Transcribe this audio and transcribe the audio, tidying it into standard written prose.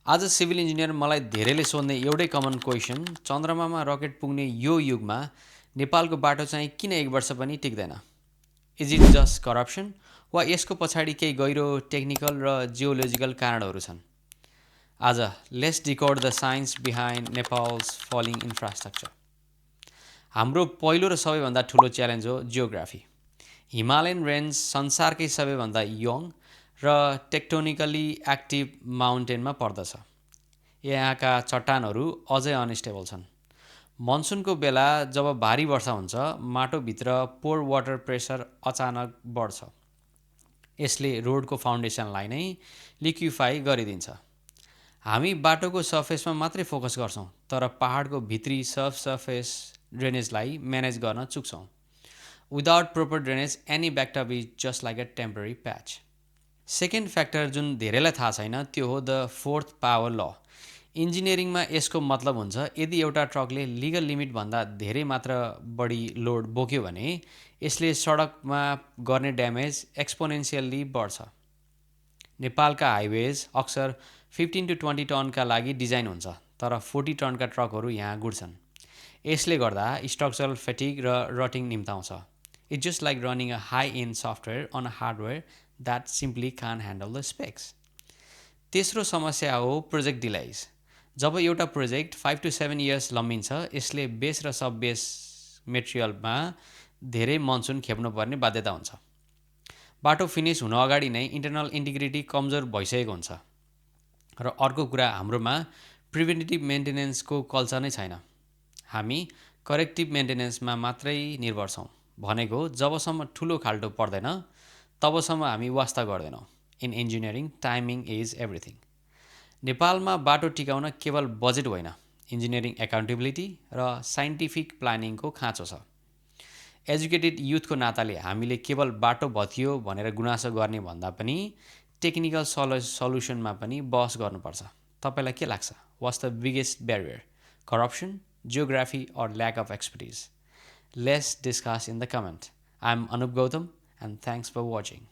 आज civil engineer मलाई धेरैले सोध्ने एउटै कमन क्वेसन, चन्द्रमामा रकेट पुग्ने यो युगमा नेपालको बाटो चाहिँ किन 1 वर्ष पनि टिक्दैन? इज इट जस्ट करप्सन वा यसको पछाडि केही गहिरो टेक्निकल र जियोलोजिकल कारणहरू छन्? आज let's decode the science behind Nepals falling infrastructure. हाम्रो पहिलो र सबैभन्दा ठुलो च्यालेन्ज हो जियोग्राफी। हिमालयन रेन्ज संसारकै सबैभन्दा यङ र टेक्टोनिकली एक्टिभ माउन्टेनमा पर्दछ। यहाँका चट्टानहरू अझै अनस्टेबल छन्। मनसुनको बेला जब भारी वर्षा हुन्छ, माटोभित्र पोर वाटर प्रेसर अचानक बढ्छ। यसले रोडको फाउन्डेसनलाई नै लिक्विफाई गरिदिन्छ। हामी बाटोको सर्फेसमा मात्रै फोकस गर्छौँ, तर पहाडको भित्री सर्फेस ड्रेनेजलाई म्यानेज गर्न चुक्छौँ। Without proper drainage any blacktop is just like a temporary patch. Second factor जुन धेरैलाई थाहा छैन त्यो हो द फोर्थ पावर ल। इन्जिनियरिङमा यसको मतलब हुन्छ यदि एउटा ट्रकले लिगल लिमिटभन्दा धेरै मात्र बढी लोड बोक्यो भने यसले सडकमा गर्ने ड्यामेज एक्सपोनेन्सियल्ली बढ्छ। नेपालका हाइवेज अक्सर 15 to 20 टनका लागि डिजाइन हुन्छ, तर 40 टनका ट्रकहरू यहाँ गुड्छन्। यसले गर्दा स्ट्रक्चरल फेटिग र रटिङ निम्ताउँछ। It's just like running a high end software on a hardware that simply can't handle the specs. तेस्रो समस्या हो प्रोजेक्ट डिलाइज। जब एउटा प्रोजेक्ट 5 to 7 इयर्स लम्बिन्छ, यसले बेस र सब बेस मेटेरियलमा धेरै मनसुन खेप्नुपर्ने बाध्यता हुन्छ। बाटो फिनिस हुन अगाडि नै इन्टरनल इन्टिग्रिटी कमजोर भइसकेको हुन्छ। र अर्को कुरा, हाम्रोमा प्रिभेन्टिभ मेन्टेनेन्सको कल्चर नै छैन। हामी करेक्टिभ मेन्टेनेन्समा मात्रै निर्भर छौँ। भनेको जबसम्म ठुलो खाल्टो पर्दैन तबसम्म हामी वास्ता गर्दैनौँ। In engineering timing is everything. नेपालमा बाटो टिकाउन केवल बजेट होइन, इन्जिनियरिङ एकाउन्टेबिलिटी र साइन्टिफिक प्लानिङको खाँचो छ। एजुकेटेड युथको नाताले हामीले केवल बाटो भत्कियो भनेर गुनासो गर्ने भन्दा पनि टेक्निकल सल्युसनमा पनि बहस गर्नुपर्छ। तपाईँलाई के लाग्छ? What's the biggest barrier? Corruption, geography or lack of expertise? Let's discuss in the comment. I'm Anup Gautam and thanks for watching.